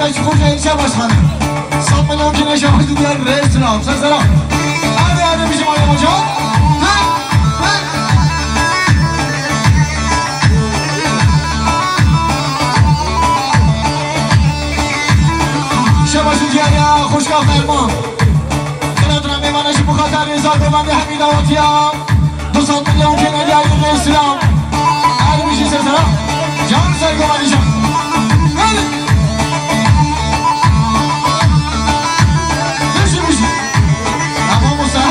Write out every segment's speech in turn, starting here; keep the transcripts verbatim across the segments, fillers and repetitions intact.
Koca ilçe başkanı. Sağ olun, güneşe hoş geldin. Reis selam. Sen selam. Hadi, hadi bizim ailemize. Ha? Ha? Şabaş Uciyar ya, hoş geldin. Ferman. Kıratına meyvana şu bu kadar rıza, Komandi Hamid Avatiya. Du sed milyon kêne diyarî rê silam. Her bijî ser sera. Can ser gomanî can. Hadi. Bijî bijî. Tamam olsa.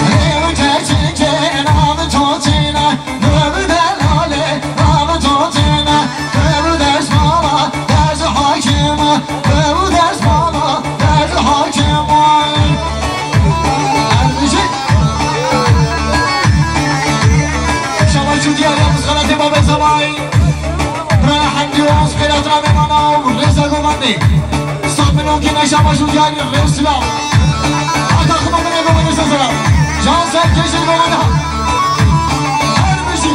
Rê çeçe çe navê to çêne. Navê delale, navê to çêne. Navê destmala, dest hakime. Ew dest bala, dest hakim ay. Erdinçî. Şabaş Uciyar ya, bu xelatê babê Zemayî. Biraya Hemdî Oğuz, xêratina mêvana û rêza govendê. Sed milyon kêne Şabaş Uciyar, rê silam. Aka xima min ê govendê ser selam. Can ser kêşê govenda. Her bijî.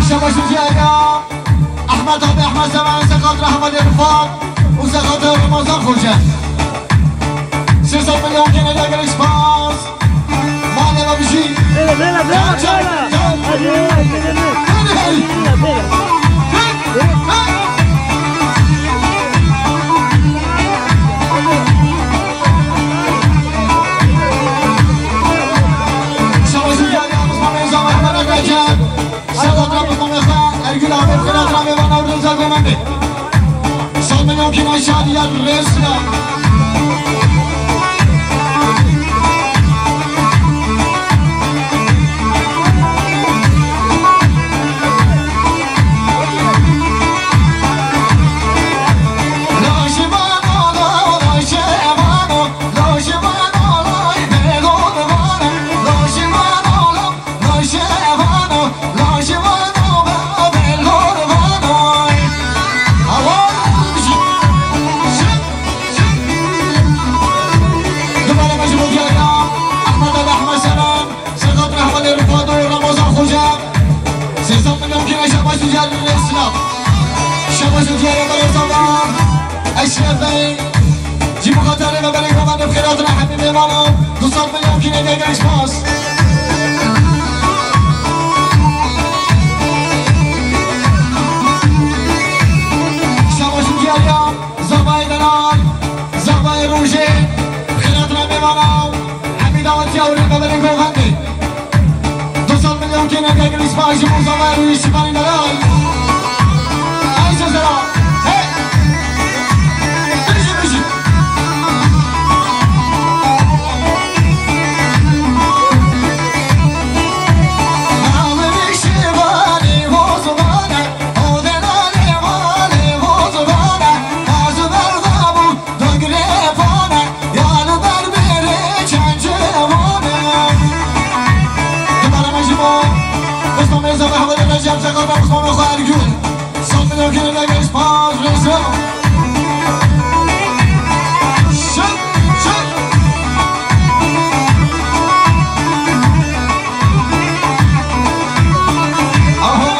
Şabaş Uciyar ya. Ehmed abi, Ehmed Seven, Sekat Rahmet İrfan, û Sekat Ramazan Xoca. Sê sed milyon kêne degel spas. Mane ve bijî. Bêle, bêle, bêle, bêle. Hadi, hadi, hadi. Hadi, hadi. Bêle, bêle. Şabaş Uciyar ya, Mustafa Meyza, Mehmet Akacı. Sed milyon kêne şadiya rê silam. Sedat Rehman, Rıfat, Ramazan Hoca. Sê sed milyon kêne Şabaş Uciyar, rê silam. Şabaş Uciyar, Ramazan, Eşref Bey. Ji bo xatirê me berê govendê bi xêratina hemî mêvanan, du sed milyon kêne degel spas. Şabaş Uciyar ya, Zavayê Delal, Zavayê Rojê, bi xêratina mêvanan, hemî dawetiya û rê me berê govendê. Du sed milyon kêne degel spas ji bo Zavayê Rojê, Şivanê Delal. Ay sesera. Hey! Bijî, bijî. Navê Şivanê Bozmane, o Delalê Malê Bozmane, Azmer Dabû, Dogre Pane, ya li ber bêrê çend civane. Dubare me ji bo Mustafa Mirza Mehmet Recep Zekat ve Mustafa Xwergül. Sed milyon kêne degel spas, rê silam. Şık, şık. Aha,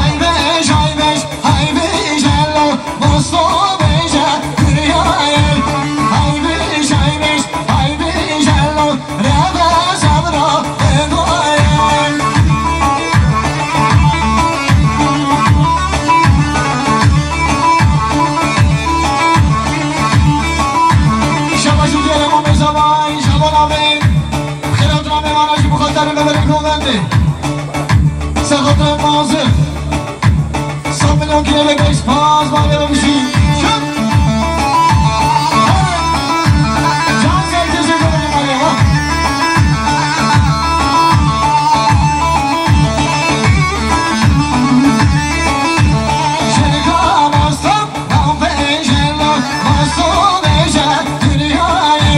ay beş, ay beş, ay beş, ello. Mustafa Beyce, Hürriyayel. Hay beş, hay beş, hay beş, ello. Rebe sabra, egoyel. Şabaş Uciyar, Emam Mirza Bay, Şaban abi. Xêratina mêvana ji bo xatirê me berê govendê. Ser xatirê Mazir. Sed milyon kêne degel spas, malê me bijî. Şut! Can ser kêşê govendê malê me. Şêrka Mastan, Navbêjelo, Mastan bêje, Diryayê.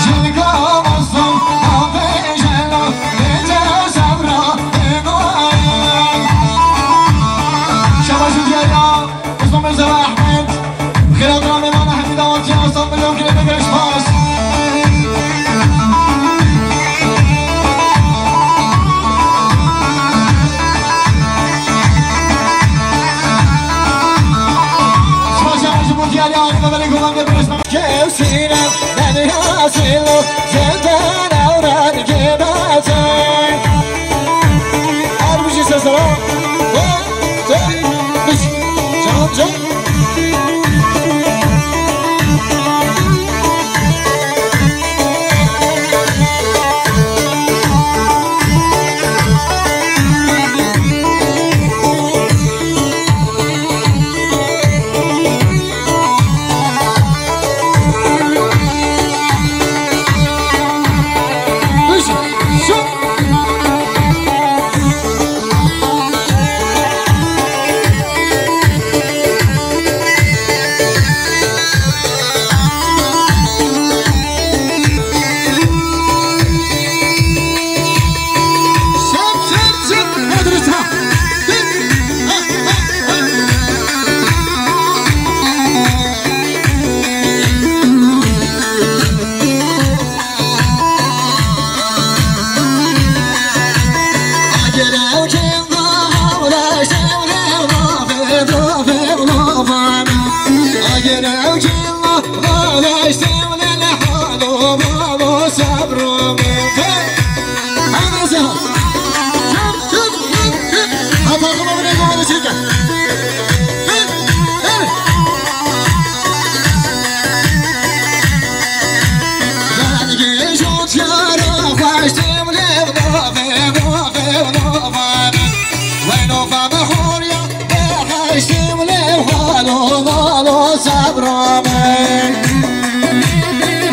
Şêrka Mastan, Navbêjelo, bêje sabra, Sinem, ben yasilo, zenden evren gidecek. Her bir şey sesler ha. Hop, hop, üç. Can, can.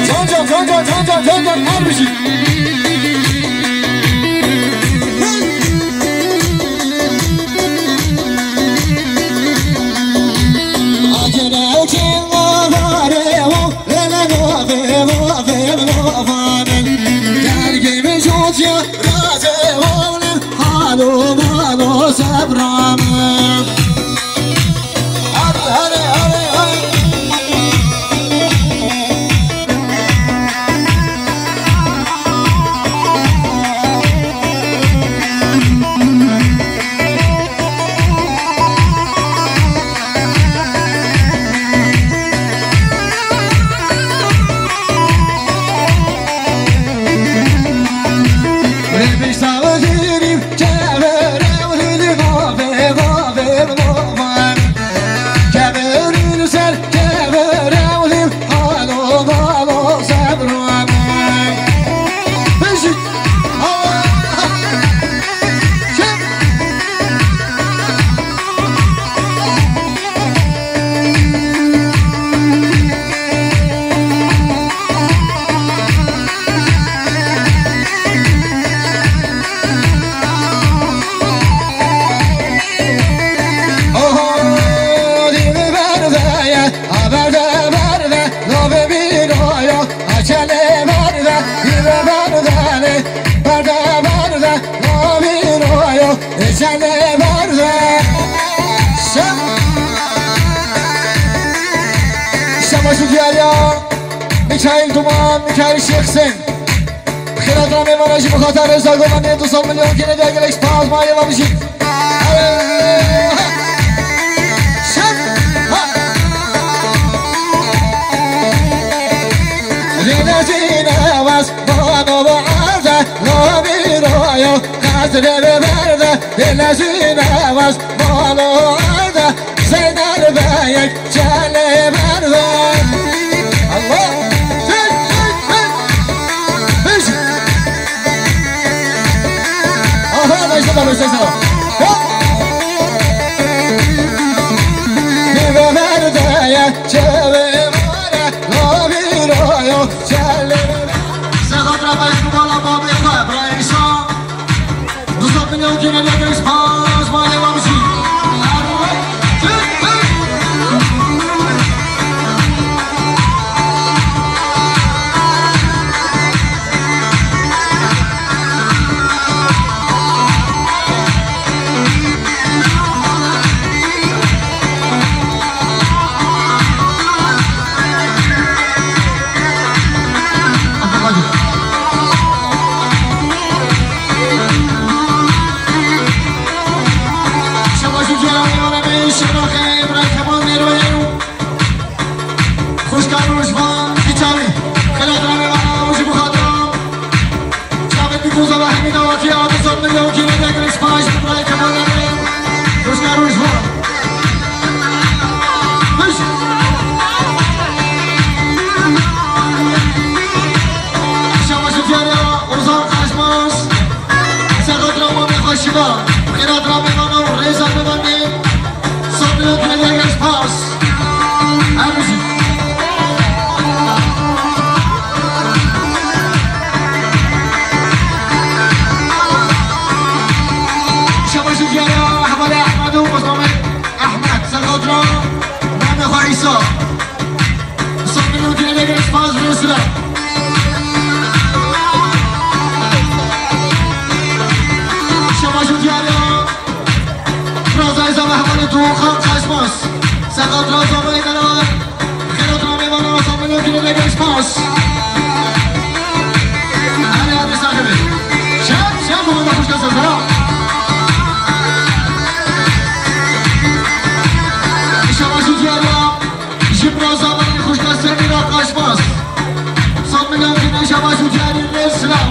Can can can can can can can can her bir şey. Şema şu diyar ya. Mikail Duman, Mikail Şêxsin. Xêrata mêmana jî bi xatir rêza gomanê du sed milyon kêne de gelek spas ma yê babijî. Rêne zîne vas mano va arde, no bîroyo, qasrê berde, rêne zîne vas mano arde, Zeynel beyek Çelê merdan. Allah! Hey, hey, hey! Hey! Aha, da işte, da işte, da. Hop! Bir de merdeye çevre mare, la bir o yok, çevre. Sedat Rabbay, Kubala, Babi, Ibrahim İsa. Du sed milyon kêne de gelek spas ma yê babijî. Dawetiya du sed milyon kîlometre spas, Birayê Kemal Emre. Rojka roj bo. Biş. Şabaş û diyariya Ozan Kaçmaz. Seqet ra mamê xwe şiva. Xêrat ra mêvana û rêza bibane. Sed milyon kîlometre spas. Her bijî. Şabaş û diyariya hevalê Ehmed û Mustafa Ehmed. Seqet ra mamê xwe Îsa. Sed milyon kîlometre spas, rêz silav. Şabaş û diyariya Razayê zava hevalê Doğukan Kaçmaz. Seqet ra zava êdara. Xêrat ra mêvana sed milyon kîlometre spas. Hadi, hadi, sahibi. Şef, şef, bu da hoş geldin, selam. Şabaş û diyariya. Ji bira zamanî xwişka Semîra Kaçmaz. Sed milyon kîlometre şabaş û diyarî rêz silav.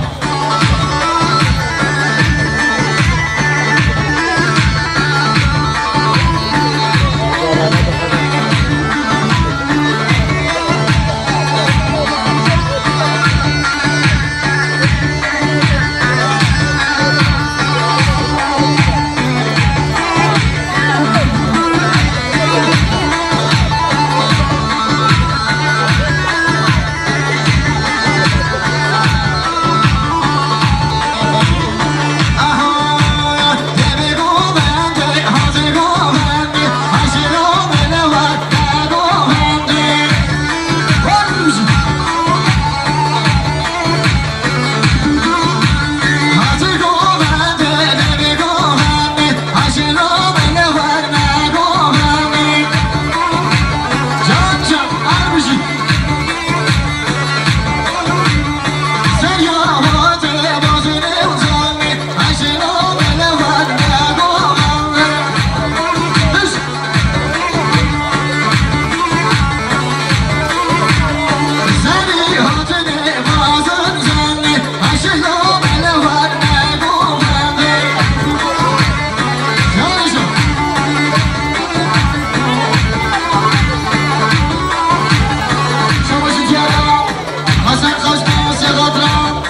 Hasan Kaçmaz, Sedat Ram.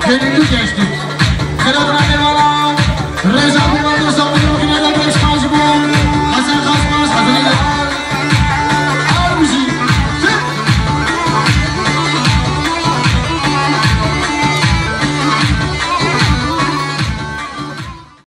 Gönüllü gençlik. Sedat Ram.